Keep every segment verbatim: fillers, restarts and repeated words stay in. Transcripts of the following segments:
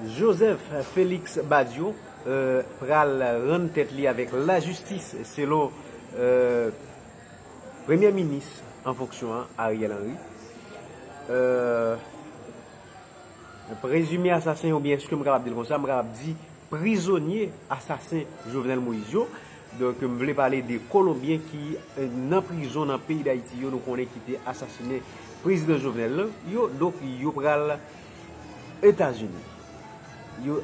Joseph Félix Badio euh, pral rann tèt li avèk lajistis, selon euh, premye minis an fonksyon an, Ariel Henry. Euh, prezime asasen, oubyen èske m kapab di l konsa, m kapab di prizonye asasen Jovenel Moïse yo. Donk, m vle pale de Kolonbyen ki euh, nan prizon nan peyi Dayiti yo, nou konnen ki te asasinen prezidan Jovenel lan yo. Donk, yo pral Etazini. Yo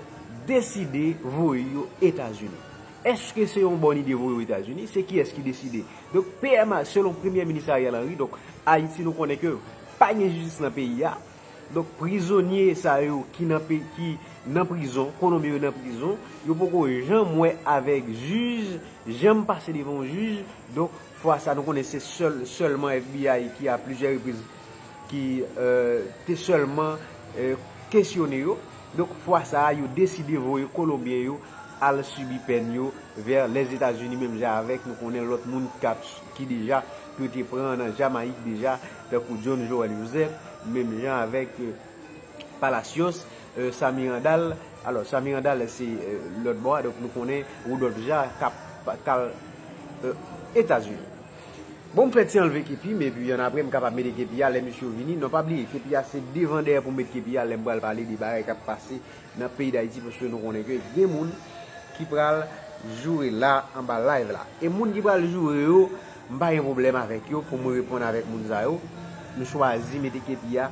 deside voye yo Etazini. Èske se yon bòn ide voye yo Etazini? Se kiyès ki deside? Donk, P M A, selon Premye Minis Ariel Henry, donk, Ayiti, nou konnen ke pa gen jistis nan peyi a. Donk, prizonye sa yo ki nan peyi, ki nan prizon, Kolonbyen yo nan prizon, yo poko janm wè avèk jij, janm pase devan yon jij. Donk, fwa sa, nou konnen se sèl, sèlman F B I ki a plizyè repriz ki euh, te sèlman euh, kesyone yo. Donk, fwa sa a, yo deside voye Kolonbyen yo al sibi pèn yo vè Lèzetazini, menm jan avèk, nou konnen, lòt moun k ap, ki deja, ke yo te pran nan Jamayik deja, tankou John Joël Joseph, menm jan avèk euh, Palacios, euh, Samy Randal. Alò, Samy Randal se euh, lòt bò a, donk nou konnen Rudolphe Jean k ap k al euh, Etazini. Bon, m fè ti anlve kepi m, epi annapre m kapab mete kepi a lè misye yo vini. Non, pa bliye, kepi a se devan dèyè pou m met kepi a lè m pral pale de bagay k ap pase nan peyi Dayiti, paske nou konnen ke gen moun ki pral joure la anba live la. E moun ki pral joure yo, m pa gen pwoblèm avèk yo pou m reponn avèk moun sa yo. M chwazi mete kepi a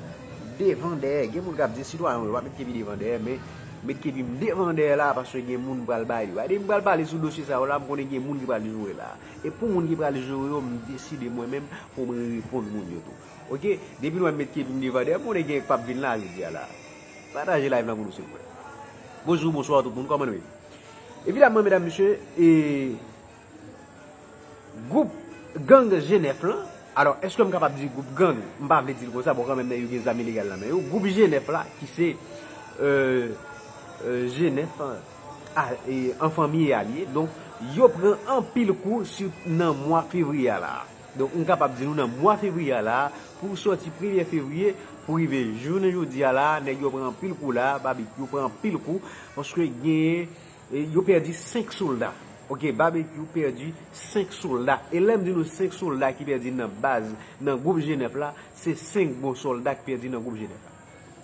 devan dèyè. Gen moun k ap di, sitwayen, w pa met kepi devan dèyè, men met kepi m devan dèyè la, paske gen moun m pral bay li. Gade, m pral pale sou dosye sa yo la, m konnen gen moun ki pral joure la. E pou moun ki pral joure yo, m deside mwen menm pou m reponn moun yo tou. Oke? Depi nou wè m met kepi m devan dèyè, m konnen gen k p ap vin la jodi a la. Pataje live lan pou nou, silvouplè. Bonjou, bonswa tout moun, kòman nou ye? Evidamman, medam, mesye, e, gwoup gang G nèf lan, alò, èske m kapab di gwoup gang? M pa vle di l konsa, bon, kanmenm, nèg yo gen zam ilegal nan men yo. Gwoup G nèf la, ki se, euh, euh, G nèf, a, e, an fanmi e alye, donk, yo pran anpil kou si, nan mwa fevriye a la. Donk, m kapab di nou nan mwa fevriye a la, pou sòti premye fevriye, pou rive jounen jodi a la, nèg yo pran anpil kou la, Babekyou pran anpil kou, paske genyen, e, yo pèdi senk sòlda. Oke, Babekyou pèdi senk sòlda. E lè m di nou senk sòlda ki pèdi nan baz, nan gwoup G nèf la, se senk bon sòlda ki pèdi nan gwoup G nèf la.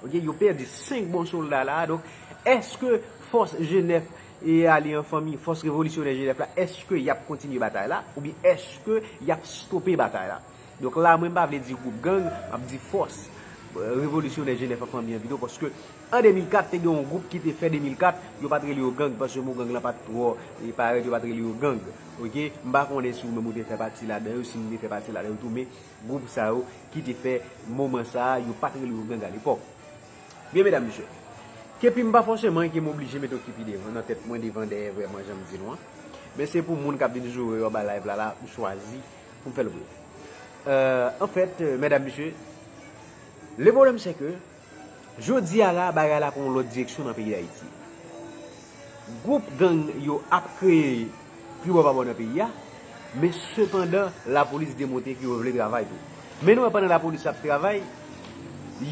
Oke, yo pèdi senk bon sòlda la. Donk, èske fòs G nèf e alye an fanmi, fòs revolisyonè G nèf la, èske y ap kontinye batay la? Oubyen èske y ap stope batay la? Donk la, mwen m pa vle di gwoup gang, m ap di fòs, euh, revolisyonè G nèf an fanmi an pito, paske an de mil kat, te gen yon gwoup ki te fè de mil kat, yo pa t rele yo gang, paske mo gang lan pa t twò, e parèt, yo pa t rele yo gang. Oke? M pa konnen si ou menm ou te fè pati ladan yo, si m te fè pati ladan yo tou, men gwoup sa yo ki te fè moman sa a, yo pa t rele yo gang alepòk. Byen, medam, mesye, kepi m pa fòseman ke m oblije mete yon kepi devan, nan tèt mwen, devan, dèyè, vrèman, jan m di nou an. Men se pou moun k ap vin joure yo anba live la, la, m chwazi pou m fè l pou yo. Euh, anfèt, euh, medam, mesye, le pwoblèm se ke, jodi a la, bagay la pran yon lòt direksyon nan peyi Dayiti. Gwoup gang yo ap kreye pi bò pa bò nan peyi a, men sepandan, lapolis demontre ke yo vle travay tou. Men nou wè pandan lapolis ap travay,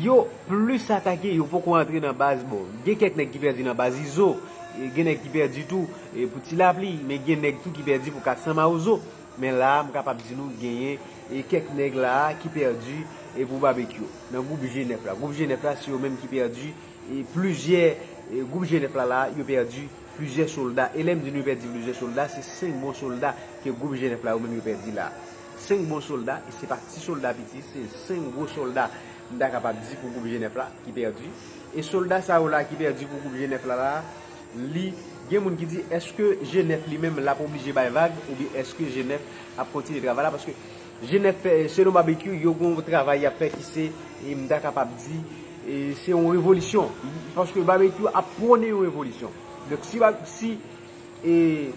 yo plis atake, yo poko antre nan baz, bon, gen kèk nèg ki pèdi nan baz Izo, e gen nèg ki pèdi tou, e pou Ti Lapli, men gen nèg tou ki pèdi pou kat san Mawozo. Men la a, m kapab di nou genyen, e, kèk nèg la a ki pèdi, e, pou Babekyou, nan gwoup G nèf la. Gwoup G nèf la, se yo menm ki pèdi, e, plizyè, e, gwoup G nèf la, la, yo pèdi plizyè sòlda. E lè m di nou yo pèdi plizyè sòlda, se senk bon sòlda ke gwoup G nèf la, yo menm yo pèdi la. Senk bon sòlda, e se pa ti sòlda piti, se senk gwo sòlda, m ta kapab di, pou gwoup G nèf la, ki pèdi. E sòlda sa yo la ki pèdi pou gwoup G nèf la, la, li, gen moun ki di, èske G nèf li menm l ap oblije bay vag, oubyen èske G nèf ap kontinye travay la? Paske G nèf fè, selon Babekyou, yo gen yon travay y ap fè ki se, e, m ta kapab di, e, se yon revolisyon. Paske Babekyou ap pwone yon revolisyon. Donk, si, Ba- si, e,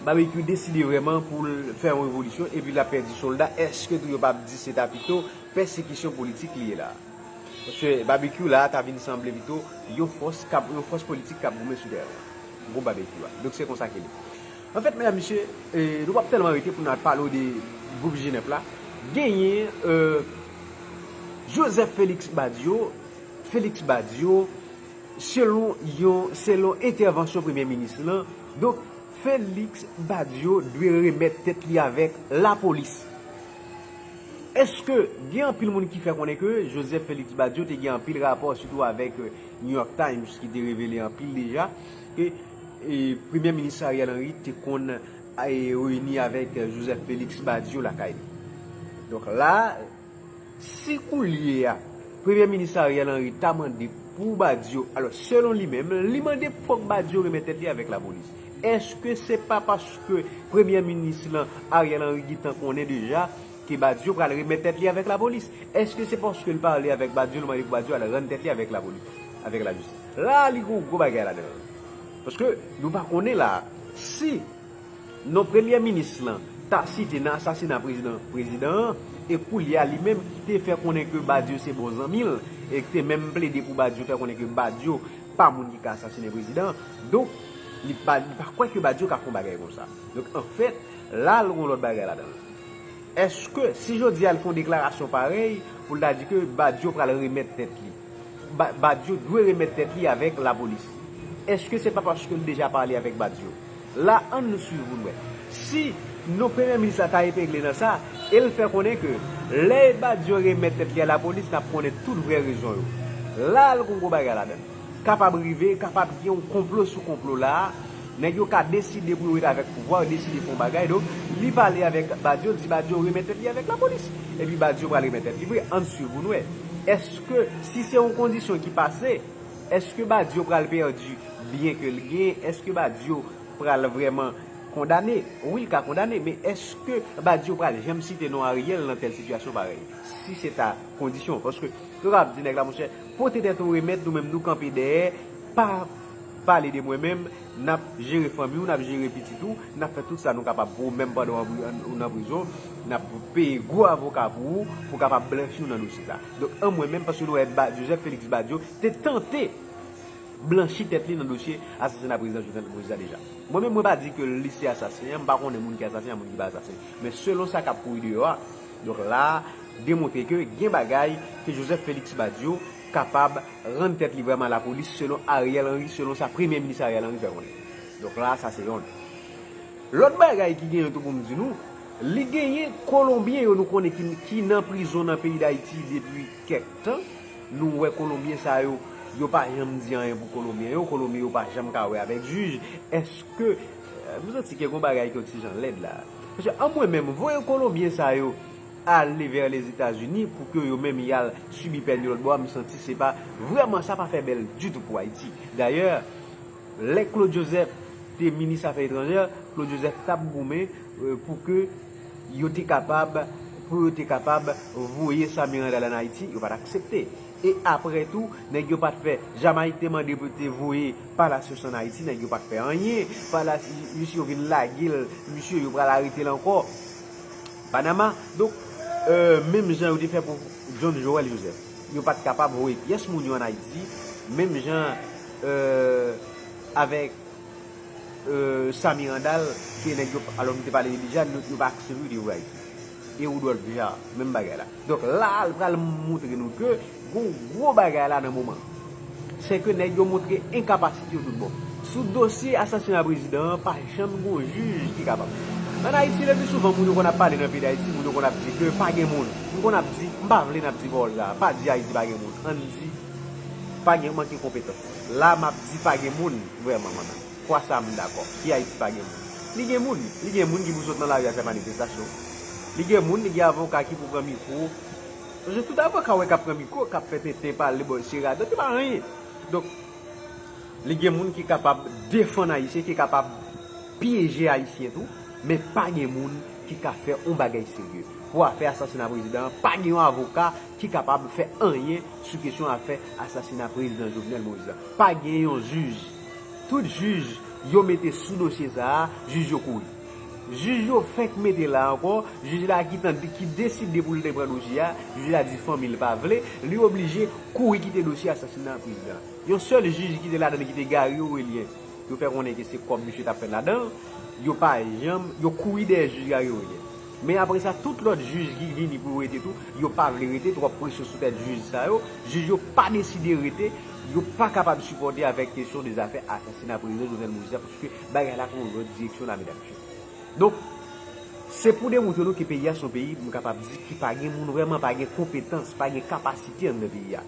Babekyou deside vrèman pou l fè yon revolisyon, epi l ap pèdi sòlda, èske tou yo p ap di se ta pito pèsekisyon politik li ye la? Paske Babekyou la ta vin sanble pito yon fòs k ap, yon fòs politik k ap goumen sou tèren an. Gwoup Babekyou a. Donk se konsa ke li. Anfèt, medam, mesye, e, nou p ap tèlman rete pou n al pale w de gwoup G nèf la. Genyen, e, Joseph Félix Badio, Félix Badio, Selon yon, selon entèvansyon premye minis lan, donk, Félix Badio dwe remèt tèt li avèk lapolis. Èske gen anpil moun ki fè konnen ke Joseph Félix Badio te gen anpil rapò, sitou avèk, euh, New York Times, ki te revele anpil deja, ke, e, premye minis Ariel Henry te konn, e, reyini avèk, euh, Joseph Félix Badio lakay li? Donk la, si koulye a, premye minis Ariel Henry ta mande pou Badio, alò, selon li menm, li mande fòk Badio remèt tèt li avèk lapolis. Èske se pa paske premye minis lan, Ariel Henry, gentan konnen deja ke Badio pral remèt tèt li avèk lapolis? Èske se paske l pale avèk Badio, l mande pou Badio al rann tèt li avèk lapolis, avèk lajistis? La, li gen yon gwo bagay ladan l. Paske nou pa konnen la, si non premye minis lan ta site nan asasina prezidan, prezidan an, e koulye a li menm ki te fè konnen ke Badio se bon zanmi l, e ki te menm plede pou Badio fè konnen ke Badio pa moun ki ka asasinen prezidan, donk, li pa, li pa kwè ke Badio ka fè yon bagay konsa. Donk, anfèt, la, l gen yon lòt bagay ladan l. Èske, si jodi a l fè yon deklarasyon parèy, pou l ta di ke Badio pral remèt tèt li, Ba-, Badio dwe remèt tèt li avèk lapolis, èske se pa paske l deja pale avèk Badio? La, ann nou swiv pou n wè. Si non premye minis la ta epegle nan sa, e l fè konnen ke lè Badio remèt tèt li a lapolis, n ap konnen tout vrè rezon yo. La, l gen yon gwo bagay ladan l. Kapab rive, kapab gen yon konplo sou konplo la a. Nèg yo ka deside pou yo ret avèk pouvwa, yo deside fè yon bagay. Donk, li pale avèk Badio, di Badio remèt tèt li avèk lapolis. Epi Badio pral remèt tèt li vre. Ann swiv pou n wè. Èske, si se yon kondisyon ki pase, èske Badio pral pèdi byen ke l genyen? Èske Badio pral vrèman kondane? Wi, l ka kondane, men èske Badio pral janm site non Ariel nan tèl sitiyasyon parèy? Si se ta kondisyon, paske yo kapab di nèg la, monchè, pote tèt ou remèt, nou menm nou kanpe dèyè, pa pale de mwen menm, n ap jere fanmi w, n ap jere pitit ou, n ap fè tout sa nou kapab pou ou, menm pandan w an pri-, an, ou nan prizon, n ap peye gwo avoka pou ou, pou w kapab blanchi w nan dosye sa. Donk, an mwen menm, paske nou wè Ba-, Joseph Félix Badio te tante blanchi tèt li nan dosye asasina prezidan Jovenel Moïse la deja. Mwen menm, mwen pa di ke li se asasen an, m pa konnen moun ki asasen an, moun ki pa asasen. Men selon sa k ap kouri deyò a, donk la, demontre ke gen bagay ke Joseph Félix Badio kapab rann tèt li vrèman lapolis, selon Ariel Henry, selon sa premye minis Ariel Henry fè konnen. Donk la, sa se yonn. Lòt bagay ki genyen tou pou m di nou, li genyen Kolonbyen yo nou konnen ki, ki nan prizon nan peyi Dayiti depi kèk tan. Nou wè Kolonbyen sa yo, yo pa janm di anyen pou Kolonbyen yo. Kolonbyen yo pa janm ka wè avèk jij. Èske, euh, m santi ke gon bagay ki yon ti jan lèd la. Paske an mwen menm, voye Kolonbyen sa yo ale vè Lèzetazini pou ke yo menm y al sibi pèn yo lòt bò a, m santi se pa, vrèman, sa pa fè bèl ditou pou Ayiti. Dayè, lè Claude Joseph te minis afè etranjè, Claude Joseph t ap goumen, euh, pou ke yo te kapab, pou yo te kapab voye Samy Randal ann Ayiti, yo pa t aksepte. E apre tou, nèg yo pa t fè, Jamayik te mande pou yo te voye Palacios ann Ayiti, nèg yo pa t fè anyen. Palacios, yo vin lage l, misye, yo pral arete l ankò. Panama. Donk, euh, menm jan yo te fè pou John Joël Joseph. Yo pa t kapab voye pyès moun yo ann Ayiti, menm jan, euh, avèk, euh, Samy Randal, ke nèg yo, alò nou te pale de li deja, nou, yo pa aksepte yo te voye Ayiti. E Rudolph Jaar, menm bagay la. Donk la, l pral montre nou ke gon gwo bagay la nan moman. Se ke nèg yo montre enkapasite yo tout bon. Sou dosye asasina prezidan an, pa janm gon jij ki kapab. Ann Ayiti, le pli souvan, moun yo konn ap pale nan peyi Dayiti, moun yo konn ap di ke pa gen moun. M konn ap di, m pa vle n ap di pawòl sa a, pa di Ayiti pa gen moun. Ann di, pa gen, manke konpetans. La, m ap di pa gen moun, vrèman, mwen menm. Fwa sa a, m dakò. Ki Ayiti pa gen moun? Li gen moun. Li gen moun ki pou sot nan lari al fè manifestasyon. Li gen moun, li gen avoka ki pou pran mikwo. Paske tout avoka w wè k ap pran mikwo, k ap fè tenten pale bò sere a, donk, yo pa anyen. Donk, li gen moun ki kapab defann Ayisyen, ki kapab pyeje Ayisyen tou, men pa gen moun ki ka fè yon bagay serye. Pou afè asasina prezidan an, pa gen yon avoka ki kapab fè anyen sou kesyon afè asasina prezidan Jovenel Moïse la. Pa gen yon jij. Tout jij yo mete sou dosye sa a, jij yo kouri. Jij yo fenk mete la ankò, jij la ki tande, ki deside pou l te pran dosye a, jij la di fanmi l pa vle, li oblije kouri kite dosye asasina prezidan an. Yon sèl jij ki te ladan l ki te Gary Orélien. Yo fè konnen ke se kòb misye t ap fè ladan l, yo pa janm, yo kouri dèyè jij Gary Orélien. Men apre sa, tout lòt jij ki vini pou yo rete tou, yo pa vle rete, twòp presyon sou tèt jij sa yo, jij yo pa deside rete, Yo pa kapab sipòte avèk kesyon de zafè asasina prezidan Jovenel Moïse la, paske bagay la pran yon lòt direksyon la, medam mesye. Donk, se pou demontre nou ke peyi a se yon peyi, m kapab di, ki pa gen moun vrèman, pa gen konpetans, pa gen kapasite anndan peyi a.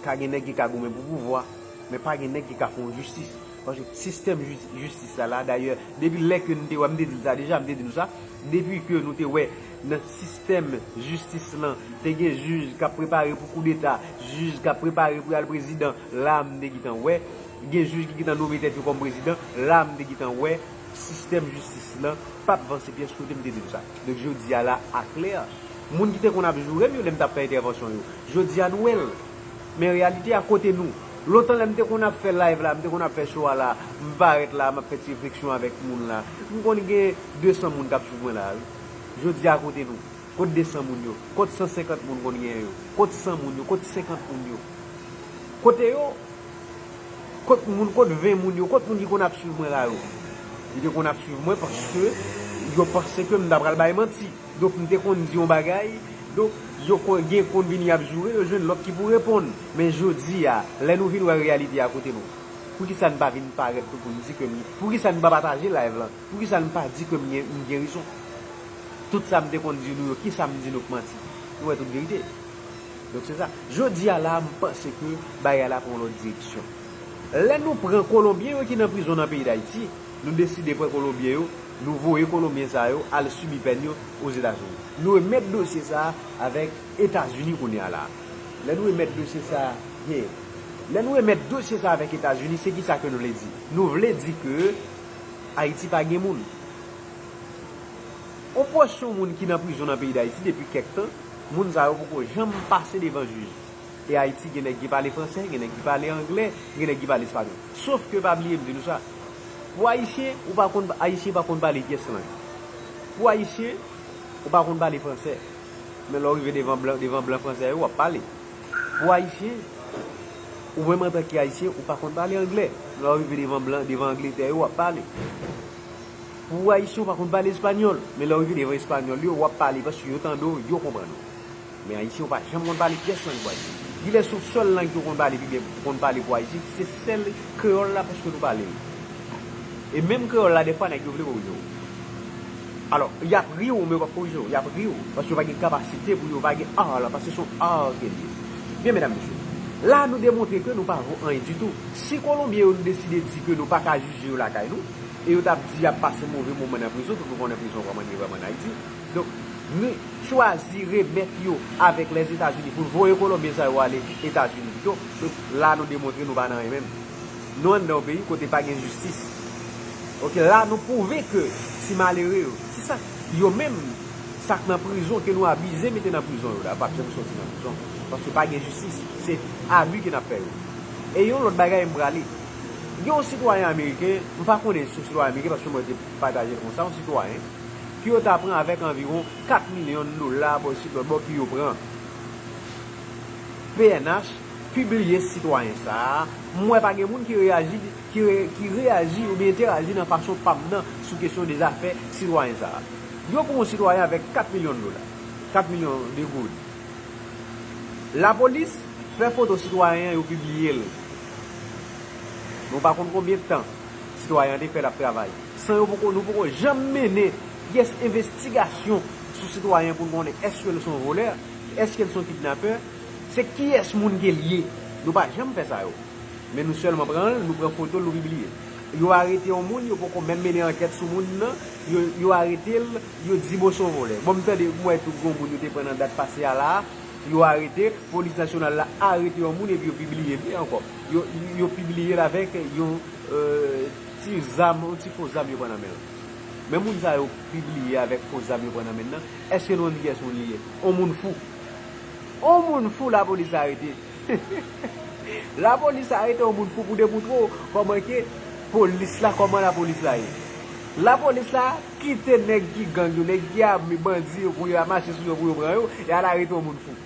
Ka gen nèg ki ka goumen pou pouvwa, men pa gen nèg ki ka fè yon jistis. Paske sistèm jis- jistis la, la, dayè, depi lè ke nou te wè, m te di l sa deja, m te di nou sa, depi ke nou te wè nan sistèm jistis lan, te gen jij k ap prepare pou koudeta, jij k ap prepare pou y al prezidan, la m te gentan wè, gen jij ki gentan nome tèt yo kòm prezidan, la m te gentan wè sistèm jistis lan p ap vanse pyès kote, m te di nou sa. Donk, jodi a la, aklè, moun ki te konn ap joure m yo lè m t ap fè entèvansyon yo, jodi a nou wè l. Men reyalite a kote nou. Lontan lè m te konn ap fè live la, m te konn ap fè show a la, m parèt la, m ap fè ti refleksyon avèk moun la. M konn gen de san moun k ap swiv mwen la, wi. Jodi a kote nou. Kot de san moun yo? Kot san senkant moun konn gen yo? Kot san moun yo? Kot senkant moun yo? Kote yo? Kot moun, kot ven moun yo? Kot moun ki konn ap swiv mwen la yo? Yo te konn ap swiv mwen paske yo panse ke m ta pral bay manti. Donk, m te konn di yon bagay, donk, yo konn, gen konn vini ap joure, yo jwenn lòt ki pou reponn. Men jodi a, lè nou vin wè reyalite a kote nou, poukisa n pa vin parèt tou pou n di ke m, poukisa n pa pataje live lan? Poukisa n pa di ke m gen, m gen rezon? Tout sa m te konn di nou yo, kisa m di nou k manti? Nou wè tout verite. Donk, se sa. Jodi a la, m panse ke bagay la pran yon lòt direksyon. Lè nou pran Kolonbyen yo ki nan prizon nan peyi Dayiti, nou deside pran Kolonbyen yo, nou voye Kolonbyen sa yo al sibi pèn yo Ozetazini. Nou remèt dosye sa a avèk Etazini kounye a la. Lè nou remèt dosye sa a, yeah. Lè nou remèt dosye sa a avèk Etazini, se kisa ke nou vle di? Nou vle di ke Ayiti pa gen moun. On pòsyon moun ki nan prizon nan peyi Dayiti depi kèk tan, moun sa yo poko janm pase devan jij. E Ayiti gen nèg ki pale fransè, gen nèg ki pale anglè, gen nèg ki pale espanyòl. Sof ke pa bliye m di nou sa. Pou Ayisyen, ou pa konn, Ayisyen pa konn pale pyès lang. Pou Ayisyen, ou pa konn pale fransè. Men lè w rive devan blan, devan blan fransè yo, w ap pale. Pou Ayisyen, ou menm antanke Ayisyen, ou pa konn pale anglè. Lè w rive devan blan, devan Angletè yo, w ap pale. Pou Ayisyen, ou pa konn pale espanyòl. Men lè w rive devan espanyòl yo, w ap pale paske yo tande w, yo konprann ou. Men Ayisyen, ou pa janm konn pale pyès lang pou Ayisyen. Genlè se yon sèl lang ke w konn pale pi byen, ou konn pale pou Ayisyen, se sèl kreyòl la paske nou pale l. E menm kreyòl la, dèfwa, nèg yo vle korije w. Alò, y ap ri w, men yo p ap korije w. Y ap ri w, paske yo pa gen kapasite pou yo, pa gen art la, paske se yon art ke l ye. Byen, medam, mesye, la, nou demontre ke nou pa vo anyen ditou. Si Kolonbyen yo, nou deside di ke nou pa ka jije yo lakay nou, e yo t ap di y ap pase move moman nan prizon, tout nou konnen prizon kòman l ye vrèman ann Ayiti. Donk, nou chwazi remèt yo avèk Lèzetazini pou n voye Kolonbyen sa yo ale Etazini pito. Donk, la, nou demontre nou pa nan anyen menm. Nou anndan yon peyi kote pa gen jistis. Oke, la nou pwouve ke ti malere yo, se sa, yo menm, sa k nan prizon, ke nou abize mete nan prizon yo la, p ap janm soti nan prizon. Paske pa gen jistis, se abi ke n ap fè yo. E yon lòt bagay m prale. Gen yon sitwayen ameriken, m pa konnen si se yon sitwayen ameriken paske mwen te pataje l konsa, yon sitwayen, ke yo ta pran avèk anviwon kat milyon dola bò isit lòt bò ke yo pran. P N H pibliye sitwayen sa a. M wè pa gen moun ki reyaji, ki re-, ki reyaji oubyen entèyaji nan fason pa m nan sou kesyon de zafè sitwayen sa a. Yo pran yon sitwayen avèk kat milyon dola, kat milyon de goud. Lapolis fè foto sitwayen an, yo pibliye l. Nou pa konn konbyen tan sitwayen an te fè l ap travay. San yo poko, nou poko janm mennen pyès envestigasyon sou sitwayen pou n konnen èske l se yon vòlè, èske l se yon kidnapè, se kiyès moun ke l ye. Nou pa janm fè sa yo. Men nou sèlman pran l, nou pran foto l, nou pibliye. Yo arete yon moun, yo poko menm mennen ankèt sou moun nan, yo, yo arete l, yo di bon se yon vòlè. Bon, m tande, m wè tou gon moun yo te pran nan dat pase a la, yo arete, polis nasyonal la arete yon moun epi yo pibliye l tou ankò. Yo, yo pibliye l avèk yon, euh, ti zam, yon ti fo zam yo pran nan men l. Men moun sa yo pibliye avèk fo zam yo pran nan men l nan, èske nou konn kiyès moun li ye? On moun fou. On moun fou lapolis arete. Lapolis arete yon moun fou pou demontre w kòman ke polis la, kòman lapolis la ye. Lapolis la kite nèg ki gang yo, nèg ki ame bandi yo pou yo mache sou yo, pou yo pran yo, e al arete yon moun fou.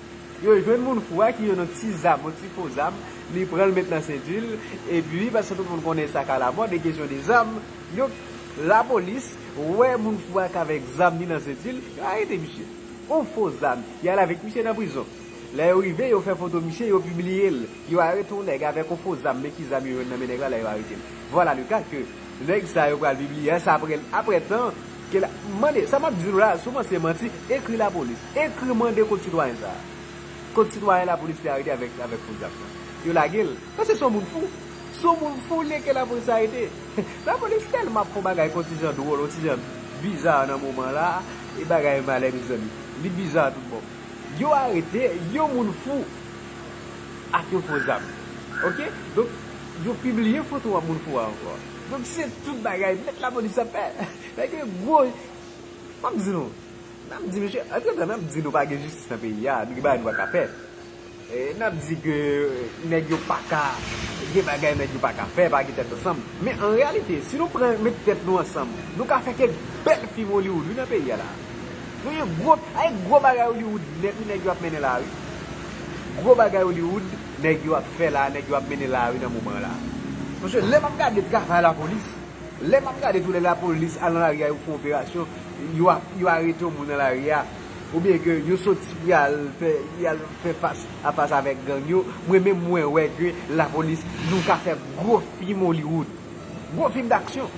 Yo jwenn moun fou a ki jwenn yon ti zam, yon ti fo zam, li pran l met nan senti l, epi paske tout moun konnen sa k alamòd, e kesyon de zam, yo, lapolis wè moun fou a k avèk zam li nan senti l, yo arete misye. On fo zam, y al avèk misye nan prizon. Lè yo rive, yo fè foto misye, yo pibliye l. Yo arete yon nèg avèk yon fo zam, men ki zam yo jwenn nan men nèg la, lè yo arete l. Vwala le ka ke nèg sa yo pral pibliye sa apre, apre tan ke la, mande, sa m ap di nou la, souvan se manti, ekri lapolis, ekri mande kont sitwayen sa a. Kont sitwayen lapolis te arete avèk, avèk fo zam nan. Yo lage l. Paske se yon moun fou. Se yon moun fou li ke lapolis arete. Lapolis tèlman ap fè yon bagay kon ti jan dwòl, yon ti jan biza nan moman la, e bagay malè, mezanmi. Li biza tout bon. Yo arete yon moun fou ak yon fo zam. Oke? Donk, yo pibliye foto a moun fou a ankò. Donk, se tout bagay nèt lapolis ap fè. Nèg yo gwo, m ap di nou, n ap di, mesye, antretan, n ap di nou pa gen jistis nan peyi a, nou gen bagay nou pa ka fè. E, n ap di ke nèg yo pa ka, gen bagay nèg yo pa ka fè, pa gen tèt ansanm. Men an reyalite, si nou pran, met tèt nou ansanm, nou ka fè kèk bèl fim Hollywood, wi, nan peyi a la. Nou gen gwo, ay gwo bagay Hollywood nèt, wi, nèg yo ap mennen la, wi. Gwo bagay Hollywood, nèg yo ap fè la, nèg yo ap mennen la, wi, nan moman la. Paske lè m ap gade travay lapolis, lè m ap gade tou lè lapolis al nan lari a, yo fè operasyon, yo ap, yo arete yon moun nan lari a, oubyen ke yo soti pou y al fè, y al fè fas a fas avèk gang yo, mwen menm mwen wè ke lapolis, nou ka fè gwo fim Hollywood, gwo fim daksyon.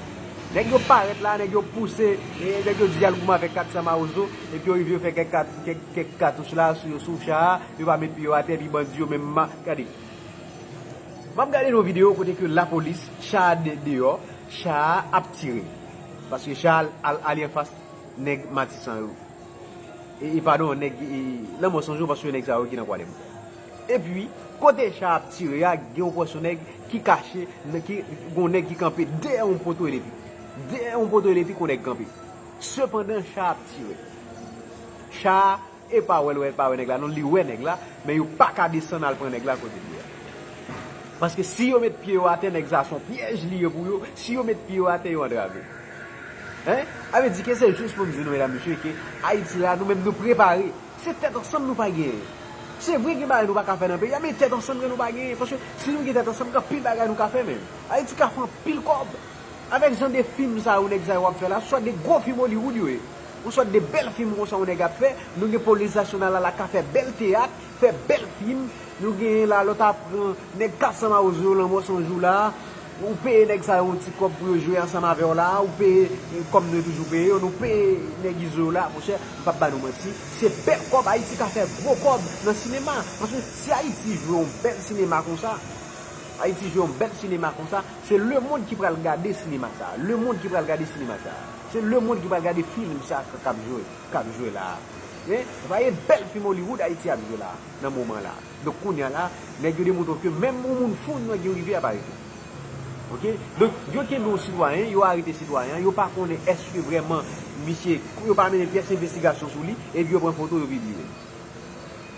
Nèg yo parèt la, nèg yo pouse, e nèg yo di y al goumen avèk kat san mawozo, epi yo rive yo fè kèk kat, kèk, kèk katouch la sou, sou cha a, yo pa met pye yo atè, epi bandi yo menm ma-, gade. M ap gade yon videyo kote ke lapolis, cha a de-, deyò, cha a ap tire. Paske cha a al, al, ale anfas nèg Matisan yo. E, e padon, nèg, e, Lanmò San Jou, paske nèg sa yo ki nan Kwadèboukè. Epi, kote cha a ap tire a, gen yon pòsyon nèg ki kache, nèg ki, gon nèg ki kanpe dèyè yon poto eletrik. Dèyè yon poto eletrik, yon nèg kanpe. Sepandan, cha a ap tire. Cha a e pa wè l wè, pa wè nèg la, non, li wè nèg la, men yo pa ka desann al pran nèg la kote l ye a. Paske si yo met pye yo atè, nèg sa se yon pyèj li ye pou yo. Si yo met pye yo atè, yo antrave. Hein? A vle di ke se jis pou m di nou, medam, mesye, ke Ayiti la, nou menm nou prepare. Se tèt ansanm nou pa genyen. Se vre gen bagay nou pa ka fè nan peyi a, men tèt ansanm ke nou pa genyen. Paske si nou gen tèt ansanm, gen anpil bagay nou ka fè menm. Ayiti ka fè anpil kòb. Avèk jan de fim sa yo nèg sa yo ap fè la, swa de gwo fim Hollywood yo ye, ou swa de bèl fim konsa yon nèg ap fè, nou gen polis nasyonal la, la ka fè bèl teyat, fè bèl fim, nou genyen la lè w ta pran nèg kat san mawozo yo Lanmò San Jou la, ou peye nèg sa yo yon ti kòb pou yo jwe ansanm avè w la, ou peye, kòm nou toujou peye yo, nou peye nèg Izo yo la, monchè, m p ap ba nou manti, se bèl kòb, Ayiti ka fè gwo kòb nan sinema, paske si Ayiti jwe yon bèl sinema konsa, Ayiti jwe yon bèl sinema konsa, se lemonn ki pral gade sinema sa. Lemonn ki pral gade sinema sa. Se lemonn ki pral gade fim sa k ap jwe, k ap jwe la. Men, pa gen bèl fim Hollywood Ayiti ap jwe la, nan moman la. Donk, kounye a la, nèg yo demontre w ke menm yon moun fou, nèg yo rive ap arete. Oke? Donk, yo kenbe yon sitwayen, yo arete sitwayen an, yo pa konnen èske vrèman misye, yo pa mennen pyès envestigasyon sou li, epi yo pran foto, yo pibliye.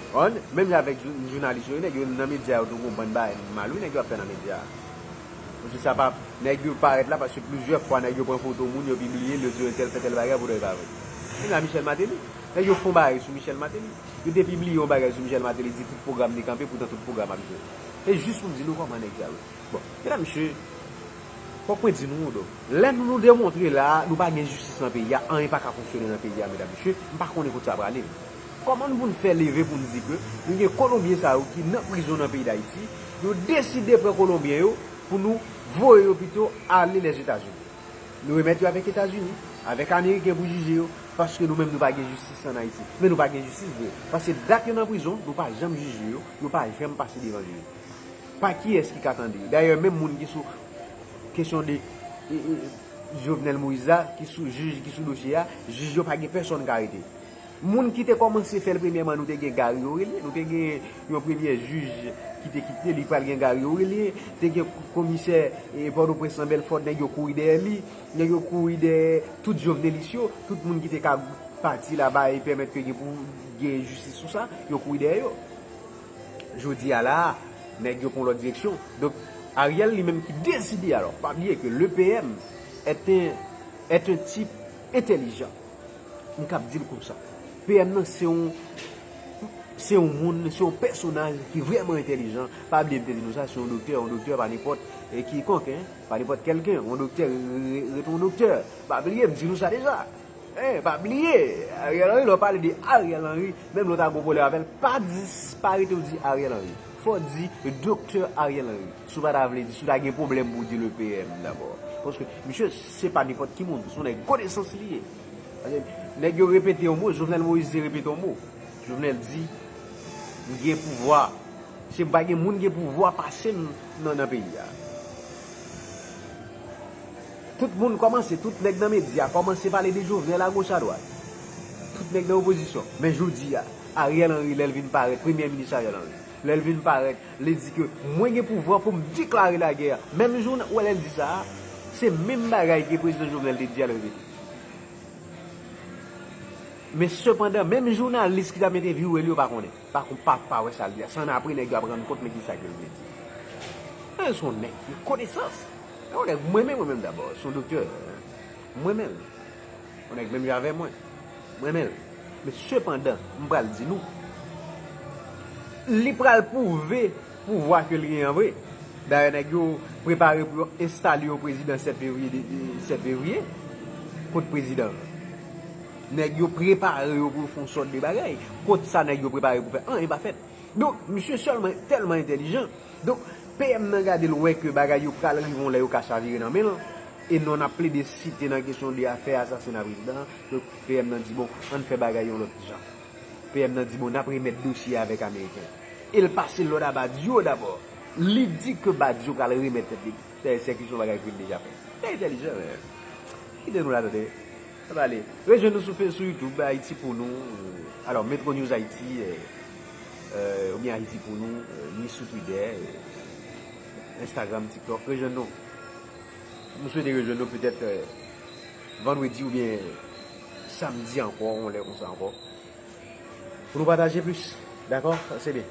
Konprann? Menm jan avèk jou-, jounalis yo, nèg yo nan medya yo tou gon bann bagay mal wi nèg yo ap fè nan medya. Paske sa pa, nèg yo parèt la paske plizyè fwa nèg yo pran foto moun, yo pibliye l, yo di yo entèl fè tèl bagay, poutèt li pa vre. Menm jan Michel Martelly, nèg yo fè yon bagay sou Michel Martelly. Yo te pibliye yon bagay sou Michel Martelly, di tout pwogram li kanpe, poutan tout pwogram ap jwe. E jis pou m di nou kòman nèg sa yo. Bon, medam, mesye, fòk mwen di nou, donk, lè nou, nou demontre la, nou pa gen jistis nan peyi a, anyen pa ka fonksyone nan peyi a, medam, mesye, m pa konnen kote sa prale. Kòman nou pou n fè leve pou n di ke nou gen Kolonbyen sa yo ki nan prizon nan peyi Dayiti, nou deside pran Kolonbyen yo pou nou voye yo pito ale Lèzetazini. Nou remèt yo avèk Etazini, avèk Ameriken pou jije yo, paske nou menm nou pa gen jistis ann Ayiti. Men nou pa gen jistis vre, paske dat yo nan prizon, nou pa janm jije yo, yo pa janm pase devan jij. Pa kiyès ki ka tande yo. Dayè, menm moun ki sou kesyon de, e, e, Jovenel Moïse la, ki sou jij, ki sou dosye a, jij yo pa gen pèsonn k arete. Moun ki te kòmanse fè l premyèman, nou te gen Garry Orélien, nou te gen yon premye jij ki te kite, li pral gen Garry Orélien, te gen komisè, e, Pòtoprens lan Belfort, nèg yo kouri dèyè li, nèg yo kouri dèyè tout jovenelis yo, tout moun ki te ka pati la ba e pèmèt ke gen pou gen jistis sou sa, yo kouri dèyè yo. Jodi a la, nèg yo pran lòt direksyon. Donk, Ariel li menm ki deside, alò, pa bliye ke le P M est un, est un type intelligent. M kab di l konsa. P M nan se yon, se yon moun, se yon pèsonaj ki vrèman entèlijan. Pa bliye m te di nou sa, se yon doktè, yon doktè pa nenpòt, e, kikonk, en, pa nenpòt kèlken, yon doktè re-, re-, rete yon doktè. Pa bliye m di nou sa deja. Eh, pa bliye, Ariel Henry, lè w pale de Ariel Henry, menm lè w ta gon pwoblèm avè l, pa di, pa rete w di Ariel Henry. Fò w di Doktè Ariel Henry. Si w pa ta vle di, si w ta gen pwoblèm pou w di le P M dabò. Paske misye, se pa nenpòt ki moun, se yon nèg konesans li ye. Paske nèg yo repete yon mo, Jovenel Moïse te repete yon mo. Jovenel di, "M gen pouvwa." Se pa gen moun gen pouvwa pase m nan, nan peyi a. Tout moun kòmanse, tout nèg nan medya kòmanse pale de Jovenel agoch adwat. Tout nèg nan opozisyon. Men jodi a, Ariel Henry, lè l vin parèt, Premye Minis Ariel Henry, lè l vin parèt, li di ke mwen gen pouvwa pou m deklare lagè. Menm jounal, ou wè lè l di sa a, se menm bagay ke Prezidan Jovenel te di a lè l vini. Men sepandan, menm jounalis ki t ap entèvyouwe l yo pa konnen. Pa, pa, pa wè sa l di a. Se annapre nèg yo ap rann kont men kisa ke l vle di. Men se yon nèg ki konesans. Se yon nèg mwen menm, mwen menm dabò. Se yon doktè. Mwen menm. Yon nèg menm jan avè mwen. Mwen menm. Men sepandan, m pral di nou, li pral pwouve pouvwa ke l genyen an vre. Dayè, nèg yo prepare pou yo enstale yon prezidan sèt fevriye, de, de, sèt fevriye. Kot prezidan an? Nèg yo prepare yo pou yo fè yon sòt de bagay. Kot sa nèg yo prepare pou fè? Anyen pa fèt. Donk, misye sèlman tèlman entèlijan. Donk, P M nan gade l wè ke bagay yo pral rive yon lè yo ka chavire nan men l. E non, n ap plede site nan kesyon de afè asasina prezidan an. Donk, P M nan di, "Bon, ann fè bagay yon lòt jan." P M nan di, "Bon, n ap remèt dosye a avèk Ameriken." E l pase lòd a Badio dabò. Li di ke Badio pral remèt tèt li. Dayè, se ki se yon bagay ke l deja fè. Li entèlijan, men. Kite nou la, tande. Sa va ale. Rejwenn nou sou Fe-, sou YouTube, Ayiti pou nou. Alò, Metro News Haiti, eh, eh, oubyen Ayiti pou nou, eh, ni sou Twitter, eh, Instagram, TikTok. Rejwenn nou. M swete rejwenn nou petèt, eh, vandredi oubyen samdi ankò, yon lè konsa ankò. Pou nou pataje plis. Dakò? Se byen.